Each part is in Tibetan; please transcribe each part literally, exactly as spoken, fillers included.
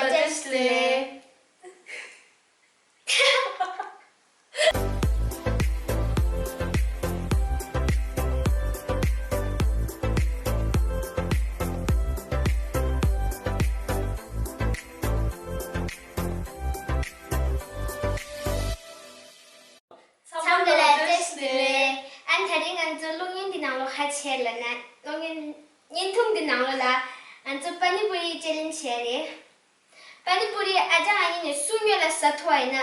བཀྲ་ཤིས་བདེ་ལེགས། ཚང་མ་ལ་བཀྲ་ཤིས་བདེ་ལེགས། ཨ་ནི་དེ་རིང་ང་ཚོ་གློག་བརྙན་འདི་ནང་ལོགས་ག་རེ་བྱས་ལབ་ན། གློག་བརྙན་བརྙན་ཐུང་འདི་ནང་ལོགས་ལ་ང་ཚོ་པ་ནི་པུ་རི་ཅེ་ལེན་བྱས་རེད། པ་ནི་པུ་རི་ཨ་ཅག་ཨ་ནི་ནས་སུ་སྔོན་ལ་ཟ་ཐུབ་པ་ཡིན་ན་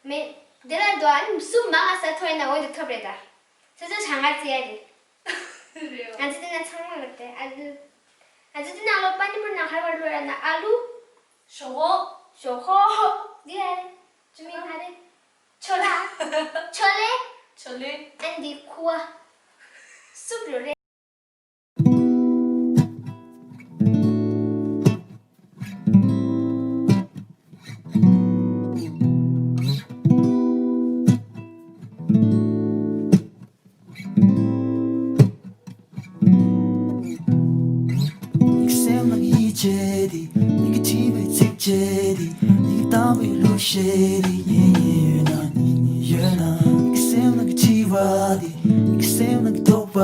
མེད། དེ་ལ་འདུག་ཨ་ནི་སུ་མང་ང་ཟ་ཐུབ་པ་ཡིན་ན་འོ་འདི་ཐོབ་རེད་ད། ཚོད་ཚོད་གྲངས་ཀ་བརྩི་ཡ་རེད། རེད། ང་ཚོ་འདི་ན་ཚང་མ་ལ་དེ་ཨ་ལུ། ང་ཚོ་འདི་ནང་ལོགས་པ་ནི་པུ་རི་ནང་ག་རེ་བ་ལོ་ཡ་ན་ཨ་ལུ། ཞོག་ཁོག་ཞོག་ཁོག་འདི་ཡ་རེད། ཅུ་མིང་ག་རེ། ཆོ་ལ། ཆོ་ལེ། ཆོ་ལེ། ཨན་འདི་ཁུ་བ། སུབ་རོ་རེད། སེམས་ལ་ཡིད་ཆེས་དེ། ཉི་གི་བྲིས་པའི་ཚིགས་བཅད་དེ། ཉི་གི་བཏང་བའི་གླུ་གཞས་དེ། ཡིན་ཡིན་ཡོད་ན་ཉིན་ཉིན་ཡོད་ན། ཉི་གི་སེམས་ལ་གི་འཆི་བ་དེ། ཉི་གི་སེམས་ལ་གི་དོགས་པ་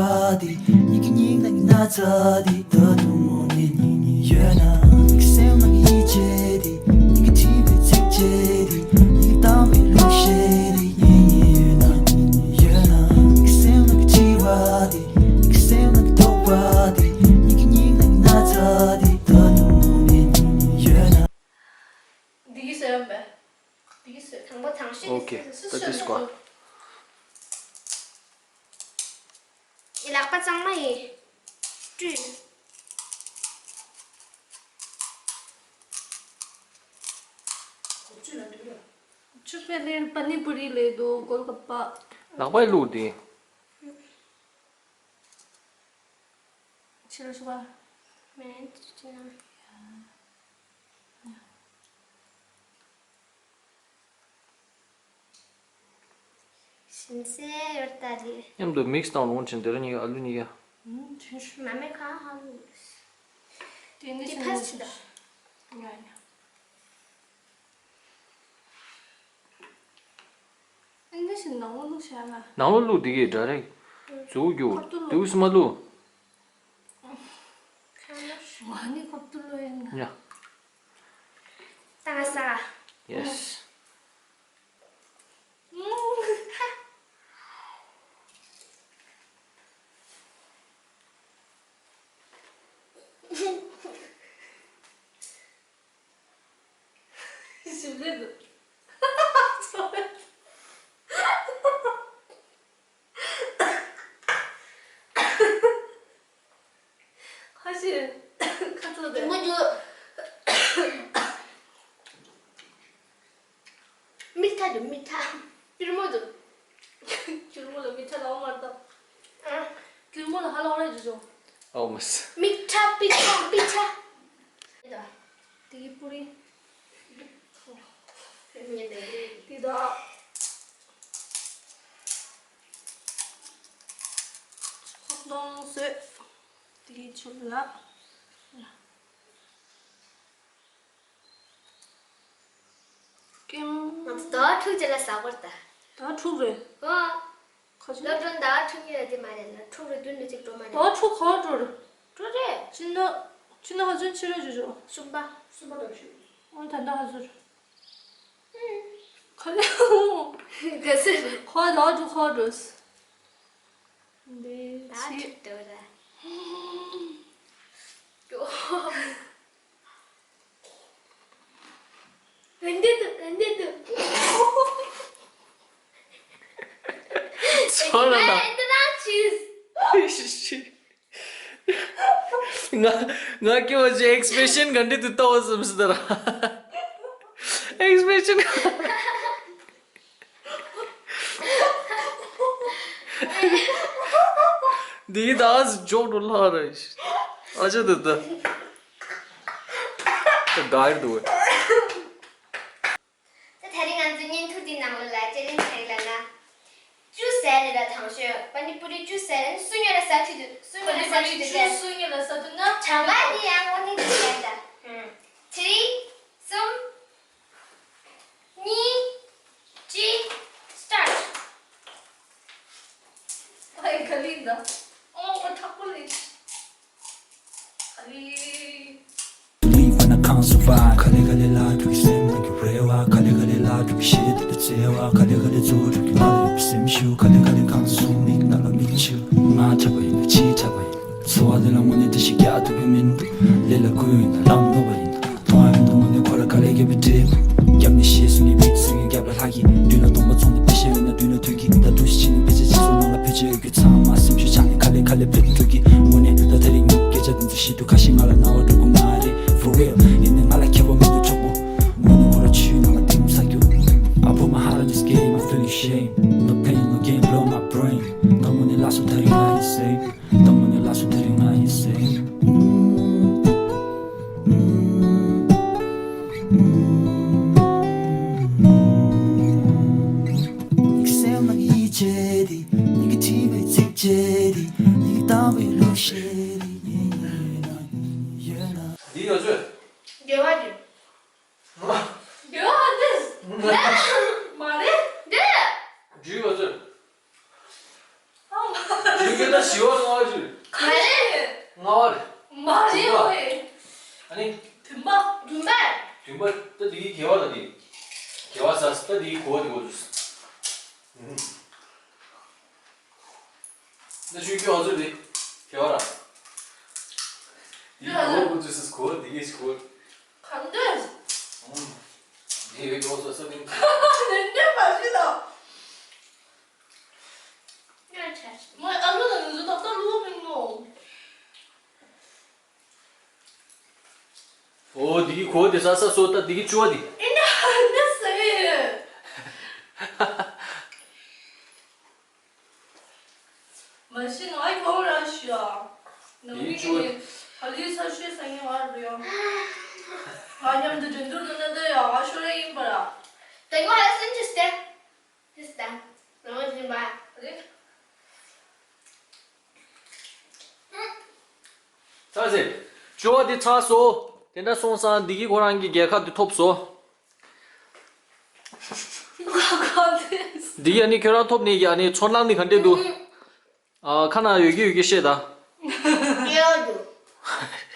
དེ། ཉི་གི་སྙིང་ལ་གི་ན་ཚ་དེ། ད་དུང་མོ་ནས་ཉིན་ཉིན་ཡོད་ན། ཉི་གི་སེམས་ལ་གི་ཡིད་ཆེས་དེ། ཉི་གི་བྲིས་པའི་ཚིགས་བཅད་དེ། ཉི་གི་བཏང་བའི་གླུ་གཞས་དེ། ཡིན་ཡིན་ཡོད་ན་ཉིན་ཉིན་ཡོད་ན། ཉི་གི་སེམས་ལ་གི་འཆི་བ་དེ། ཉི་གི་སེམས་ལ་གི་དོགས་པ་དེ། ཉི་གི་སྙིང་ལ་གི་ན་ཚ་དེ། ད་དུང་མོ་ནས་ཉིན་ཉིན་ཡོད་ན། འདི་གི་སོ་ཡོད་མེད། འདི་གི་སོ། དང་པོ་དང་ཤོས་ཨོ་ཀེ། ད་འདི་སྐོར། ཡི་ལག་པ་གཙང་མ་ཡིན། བཀྲུས། ཆུ་པེ་ལེར་པ་ནི་པུ་རི་ལས་དོ་གོལ་ཀ་པ། ལག་པའི་བླུགས་ཏེ། ཕྱི་རུ་ཤོག་པ། མེད་ཅི་ན། ཞིམ་སེ་ཡོད་ད་དེ། མཉམ་དུ་མིག་སི་བཏང་རུང་ཕྱིན་དེ་ར་གཉིས་ཀ་ཨ་ལུ་གཉིས་ཀ། ཨུམ་ཆུ་ཤུ། མ་མེད་ཁ་ཧ་ལུ། དེ་འདི་དེ་ཕ་སི་ད། ཡ་ཡ། ཨིན་ཇི་ནང་ལོགས་བླུགས་བྱས་ལ། ནང་ལོགས་བླུགས་འདི་གས་ཌའི་རེག་མཛུབ་གུ་རྒྱུག་ཁ་ཐུག་བླུགས། དེའུ་སི་མ་བླུགས། ང་ནི་ཁ་ཐུག་བླུགས་ཡིན་ན། ཡ། ཏང་ས། ཡེ་སི། ཞིམ་ལེ་འདུག་ཁ་ཤས་ཁ་ཚོ་དེ། མོ་འཇུ། མི་ཐ་འདུག་མི་ཐ། ཏིར་མོ་འདུག་ཏིར་མོ་ལ་མི་ཐ་ལ་འོ་མར་ད། ཨ། ཏིར་མོ་ལ་ཧ་ལ་འོ་རེ་འཇུ་འཇུ། ཨོ་མ་སི། མི་ཐ་པི་ཐ་པི་ཐ། དེ་གི་པུ་རི། དེ་དག་ཁོག་དོང་བཟོས། དེ་གི་ཆུ་ལ། ཀེམ། ང་ཚོ་ཟླ་བ་དྲུག་རྗེས་ལ་ཟ་བར་ད། ཟླ་བ་དྲུག་རེད། ཨོ། ཁ་ཆུ། སློབ་གྲྭ་ཟླ་བ་དྲུག་གཉིས་ལ་དེ་མ་རེད་ལ་དྲུག་རེད་བདུན་རེད་ཅིག་འགྲོ་མ་རེད། ཟླ་བ་དྲུག་ག་པར་འགྲོ་རེད། འགྲོ་རེད། ཕྱི་ཟླ། ཕྱི་ཟླ་ག་ཚོད་ཕྱི་རེད་ཞུ་ཞུ། གསུམ་པ། གསུམ་པ་དང་ཞུ། ཨོ་ད་ཟླ་ག་ཚོད་རེད། ཁ་ལེ། ག་ཚོད་རེད། ཁོ་ཟླ་བ་དྲུག་ག་པར་འགྲོ། འདི་ཟླ་བ་ཕྱི། དྲུག་འགྲོ་ར། ཡོ། འདི་འདུག་འདི་འདུག་ཚོར་ར་ན། འདི་རང་ཆིས། ང་ང་སྐྱེ་བ་ཅིག་ཨེག་སི་པི་རེ་ཤན་ག་འདྲ་དུ་ལྟ་བ་བསམ་སྲིད་ད་ར། ཨེག་སི་པི་རེ་ཤན། འདི་ད་ཇོག་འགྲོ་ལྷག་རེད། ཨ་ཅག་ད་ད། ད་ག་ཡིར་འདུག་ད་དེ་རིང་ང་ཚོའི་བརྙན་ཐུང་འདི་ནང་ལ་ཅེ་ལེན་ཇི་ག་རེ་ལབ་ན། བཅུ་ཟས་ལེ་ར་དང་ཤོས་པ་ནི་པུ་རི་བཅུ་ཟས་ལེ་ན་སུ་སྔོན་ལ་ཟ་ཐུབ་འདུག་སུ་སྔོན་ལ་ཟ་ཐུབ་འདུག་ཟས། སུ་སྔོན་ལ་ཟ་ཐུབ་ན། གྲངས་ཀ་འདི་ཡང་དངོས་གནས་འདི་ཟས་ད། ཧུམ། ཐི་རི། ཨོ་ཨོ་ཁྲག་པོ་ལས། ཨ་ལི། Leave when I come so far. ག་ལེ་ག་ལེ་ལ་འགྲོ་གི་སེམས་ནང་གི་རེ་བ། ག་ལེ་ག་ལེ་ལ་འགྲོ་གི་ཞེ་དེ་ལ་བརྩེ་བ། ག་ལེ་ག་ལེ་ཚོར་འགྲོ་གི་ང་ལ་ཡོད་པའི་སེམས་ཤུགས། ག་ལེ་ག་ལེ་གང་སོང་མིག་ནང་ལ་མིག་ཆུ། ང་འཁྲབ་པ་ཡིན་ན་ཅི་འཁྲབ་པ་ཡིན། འཚོ་བ་འདི་ལ་དངོས་གནས་བཀྲ་ཤིས་རྒྱག་ཐུབ་ཀྱི་མི་འདུག་ལས་ལ་བསྐུལ་ཡིན་ན་ལམ་ནོར་བ་ཡིན་ན། མཐོང་ཡ་མི་འདུག་དངོས་གནས་ཁོ་ར་ག་ལེ་ག་ལེ་བྲེལ། རྒྱབ་ནས་ཞེད་སོང་གི་མིག་སོང་གི་རྒྱབ་ལ་ལྷག་གི་མདུན་ལ་སྟོང་པ་ཚོང་དེ་པེ་ཤ་ཡོད་ན་མདུན་ལ་ཐོན་གི་ད་དུང་ཞིག་ཕྱིན་ནས་པེ་ཤ་ཅིག་སོང་ནང་ལ་ཕུལ་ཆ་ཡོད་གི་ཚང་མ་སེམས་ཤུགས་ཆག་ནས་ག་ལེ་ག་ལེ་བྲེལ་འགྲོ་གི་དངོས་གནས་ད་དེ་རིང་སྐད་ཆ་འདི་ཚོ་ཞིག་འདུག་ཁ་ཤས་ང་ལ་རྣ་བ་འགྲོ་གི་མ་རེད། For real ཡིན་ནའི་ང་ལ་ཁྱད་པར་མི་འདུག་གྲོགས་པོ། དངོས་གནས་ཁོ་ར་ཆུའི་ནང་ལ་ཐིམ་ས་རྒྱུ། I put my heart on this game, I'm feeling shame. No pain, no gain, blow my brain. ད་དངོས་གནས་ལ་སུ་ད་རིང་ང་ཡིན་སེམས། ད་དངོས་གནས་ལ་སུ་ད་རིང་ང་ཡིན་སེམས། འདི་ཡོད་ཚོད། དགེ་བ་འདི། དགེ་བ་འདི། མ་རེད་འདི། འཇུས་ཡོད་ཚོད། ཨ་མ། འཇུས་ཀྱི་ད་བཞི་བ་ལྔ་བ་ཅིག་རེད། ག་རེ། ལྔ་བ་རེད། མ་རེད་བ། ཨ་ནི། བདུན་པ། བདུན་པ། བདུན་པ་ད་འདི་གི་དགེ་བ་ད་འདི། དགེ་བ་ཟ་ད་འདི་གི་གོ་བ་འདི་གོ་ཚོད། ད་ཆུ་སྐྱོ་བ་ཚོ་རེད། དེ་བ་ར། དེ་གོ་ཀུ་ཚོས་གོ་དེ་གས་གོ། གང་འདོད། ཨུམ། དེ་བས་གོ་སོ་སོ་རིང་། ནན་ནན་མ་ཞུ་དང་། ངས་ཆ་ཞིག་མོས་ཨ་ལུ་དང་ནུ་ཟུ་ཏག་ཏག་ལུ་མིན་ནོ། ཨོ་དེ་གི་གོ་དེ་ས་ས་སོ་ད་དེ་གི་ཅུ་བ་དེ། ཨེ་ན་ཧ་ན་སེ། མ་གཞི་ང་ཡི་བོ་ར་ཤི་ཡ། ནང་མི་གི་ཧ་ལི་ཚ་ཤོས་ས་ངེ་བར་རེད་ཡ། ང་མཉམ་དུ་འགྲན་བསྡུར་དུ་ན་ད་ཡ་ང་ཤོར་ཡ་ཡིན་པ་ར། དེ་ང་ལ་སེམས་ཅི་སྟེ། ཏིས་ཏ། རང་བཞིན་པ། རེད། ཚར་ཟེར། ཅོ་བ་དེ་ཚར་སོ། དེ་འདྲ་སོང་ཙང་འདི་གི་ཁོ་རང་གི་རྒྱལ་ཁ་དེ་ཐོབ་སོ། འདི་ཡ་ནི་ཁྱོད་རང་ཐོབ་ནི་ཡ་ནི་ཚོར་སྣང་ནི་ག་འདྲས་འདུག་ཨ་ཁ་ན་ཡོད་ཀྱི་ཡོད་ཀྱི་བཤད་ད། ཡོད་འདུག་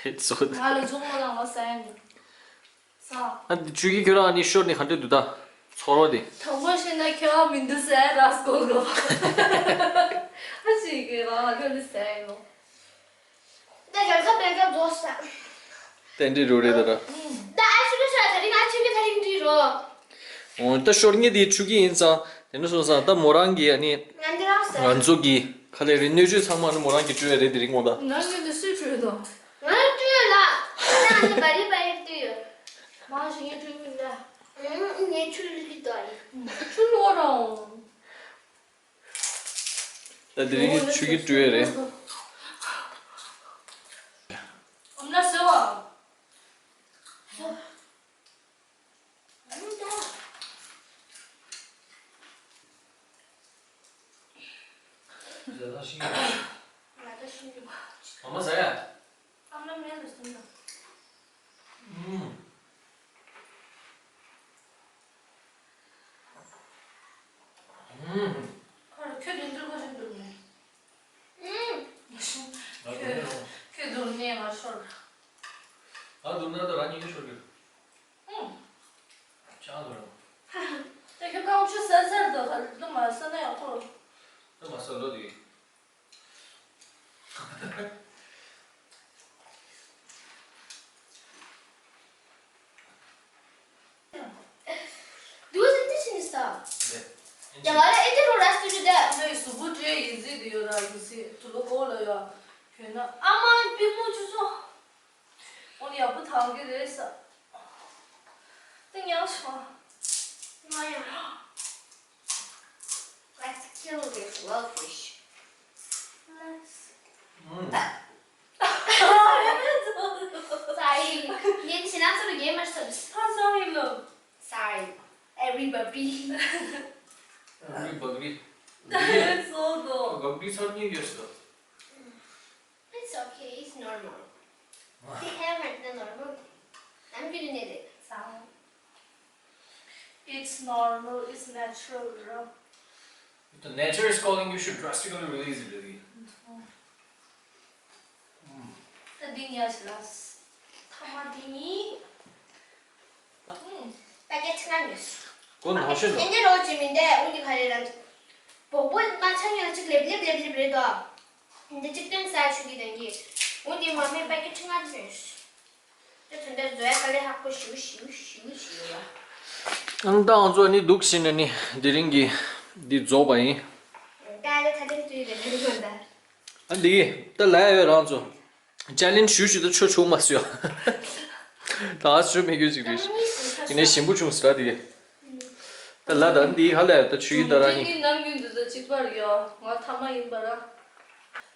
ཧེ་ཚོ། ང་ལ་ཚོང་མ་ལངས་པ་ཟ་ཡ་འདུག་ས། ཨ་འདི་ཆུ་གི་ཁྱོད་རང་ནི་ཤོར་ནི་ག་འདྲས་འདུག་ད། ཚོར་བ་དེ། དང་པོ་བཤད་ན་ཁྱོད་ཨ་མི་འདུག་ཟེར་ར་སྐོར་གོ་ཨ་ཅིག་གི་རང་ལ་ཁྱོད་འདི་ཟེར་ཡོང་། ད་རྒྱལ་ཁབ་རྒྱལ་ཁབ་རྫོགས་ས། དེ་འདྲས་རོ་རེད་ད་ར། ད་ཨ་ཆུ་གི་ཤ་ད་རིང་ཨ་ཆུ་གི་ད་རིང་འདི་རོ། འོ་ད་ཤོར་ངེས་དེ་ཆུ་གི་ཡིན་ཙང་དེ་འདྲ་སོང་ཙང་ད་མོ་རང་གི་ཨ་ནི། ང་འདི་རང་ཟེར། ང་ཚོ་གི་ཁ་ལས་རེད་སྣོད་བཅུད་ཚང་མ་ནི་མོ་རང་གི་སྤྲོད་ཡ་རེད་དེ་རིང་མོ་ད། ང་གི་འདི་སུས་སྤྲོད་དོ། ང་སྤྲོད་ལ། ང་ནི་བ་རི་བ་རི་སྤྲོད་ཡོད། མང་ཞིག་ངས་སྤྲོད་མི་འདྲ། ངས་ཆུ་ལི་ལི་དོ་ཡིན། ཆུ་ལོ་རང་། ད་དེ་རིང་ཆུ་གི་སྤྲོད་ཡ་རེད། ཨམ་ན་ཟེར་བ། ཟ་ད་ཤིང་། ང་ད་ཤིང་། མ་མ་ཟ་ཡ། ཨམ་ན་མེད་ལ་ཟིན་ན། ཨུམ། ཨུམ། ཁོ་ཁྱོད་དེ་འདྲ་གོ་ཤིང་འདུག་ནས། ཨུམ། ཁྱོད་ཁྱོད་འདུག་ནས་ང་ཤོར། ང་འདུག་ན་ད་རང་ཉིད་ཀྱིས་ཤོར་གི། ཨུམ། ཅང་དོ་རང་། ད་ཁྱོད་རྐང་ཆུ་སལ་སལ་དུ་ཧ་ལུ་མ་ས་ན་ཡག་པོ། ད་མ་ས་ལོ་དེ། དུ་ཟིན་ཏི་ཕྱི་ནི་ས། ཡ་ང་ལ་ཨེ་ཏི་རོ་ར་སི་ཏུ་ཏུ་དེ། ཨ་མའི་གཟུགས་པོ་བཀྲེས་ཡིན་ཟིག་དུ་ཡོད་ར་ཡིན་ཟིག་དུ་ལོ་ཀོ་ལ་ཡ། གྱོད་ན་ཨ་མའི་པི་མོ་ཆུ་ཚོ། འོ་ཡག་པོ་ཐང་གི་རེད་ས། ཏི་ཉང་ཆོ། ང་ཡང་། Let's kill this blowfish. Let's. Sorry. ངས་ཕྱི་ནང་ཚོ་རུ་ངས་མར་སོབ། ཧ་སོ་ཡིན་ལོ། Sorry. Everybody. Everybody. སོ་དོ། བག་གྲིས་ཚར་ཉེ་ཡོད་སོ། It's okay, it's normal. They haven't the normal. I'm gonna need it. It's normal, it's natural. The nature is calling, you should drastically release it, really. ད་འདི་ཉར་ཞིག་ལ། ཐ་མ་འདི་ནི། ཨུམ། པ་ཀེ་ཊི་ལྔ་ཉོས། ཁོ་ནང་བཞིན་དེ་འདྲ་རོ་ཅིག་མིན་ཏེ། འོ་འདི་ག་རེ་རང་། སྦོག་སྦོག་མ་ཆ་ཉོ་ཅིག་ལེབ་ལེབ་ལེབ་ལེབ་རེད་དོ། འདི་གཅིག་སྟོན་ས་ཆུ་གི་དང་གི། འོ་འདི་མ་མེད་པ་ཀེ་ཊི་ལྔ་ཉོས། དེ་དོན་དེ་བཟོ་ཡ་དཀའ་ལས་ཁག་པོ་ཞེ་པོ་ཞེ་པོ་ཞེ་པོ་ཞིག་ཡོད་ལ། ཨང་། ད་ང་ཚོ་ནི་འདུག་ཟིན་ནས་ནི་དེ་རིང་གི་འདི་རྫོགས་པ་ཡིན། ད་ལྟ་ད་ཐེངས་དུས་དེ་འདྲ་ཡོད་ད། ཨ་འདི་ད་ལས་ཡོད་རང་ཚོ། ཅ་ལན་ཞུ་ཞུ་ད་ཆོ་ཆུང་མ་སུ་ཡ། ད་ཞུ་མི་རྒྱུ་ཅིག་རེད། དེ་ནས་ཞིམ་པོ་བྱུང་ཟེར་ར་དེ་གས། ད་ལ་ད་འདི་ཧ་ལས་ད་ཆུ་ཡིན་ད་ར་ནི། ནམ་རྒྱུན་དུ་ད་གཅིག་པར་ཡོད། ང་ཐ་མ་ཡིན་པ་ར།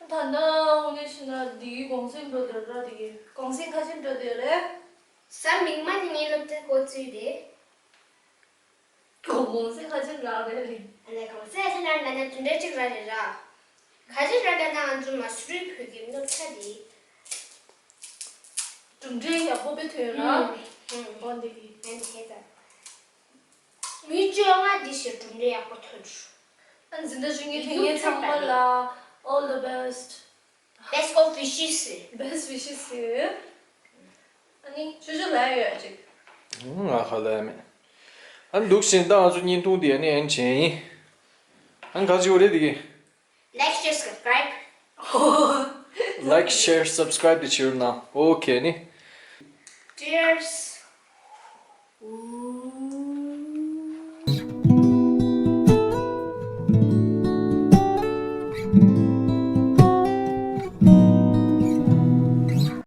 ད་ལྟ་འོ་ནས་ཕྱིན་ན་འདིའི་གུང་སེང་འགྲོ་འདོད་ར་དེ་གས། གུང་སེང་ཁ་ཆེམས་འགྲོ་འདོད་རེད། གཟའ་མིག་དམར་ནི་ངའི་སློབ་གྲྭའི་འགོ་བཙུགས་རེད། གུང་སེང་ཁ་ཆེམས་རག་རེད་ལི། ཨ་ལས་གུང་སེང་ཁ་ཆེམས་རག་ན་ན་གྲུབ་འབྲས་གཅིག་རག་རེད་ར། ག་ཅི་རག་ད་ན་ང་ཚོ་མ་སུ་རི་བོད་ཀྱི་སློབ་གྲྭ་འདི། གྲུབ་འབྲས་ཡག་པོ་དཔེ་ཐོན་ཡོད་ར། ཨུམ། ཨུམ། འོ་འདི་གི། ཨ་ནི་ཧེ་ད། མི་བཅོ་ལྔ་འདི་ཞེས་གྲུབ་འབྲས་ཡག་པོ་ཐོན་འགྲོ། ཨ་འཛིན་གྲྭ་བཅུ་གཉིས་ཐོན་མཁན་ཚང་མ་ལ་all the best. Best of wishes. Best wishes to you. ཨ་ནི་ཆུ་ཆུ་ལ་ཡོད་ཅིག་ང་ཧ་ལས་མེད། ཨ་འདུག་ཟིན་ད་ང་ཚོ་བརྙན་ཐུང་འདི་ཨ་ནི་ཨེན་བྱས་ཡིན། ཨ་ག་ཅི་འོ་རེད་འདི་གི། Like, share, subscribe. Like, share, subscribe དེ་བྱེད་རོགས་གནང་། ཨོ་ཁེ་ནི། Cheers.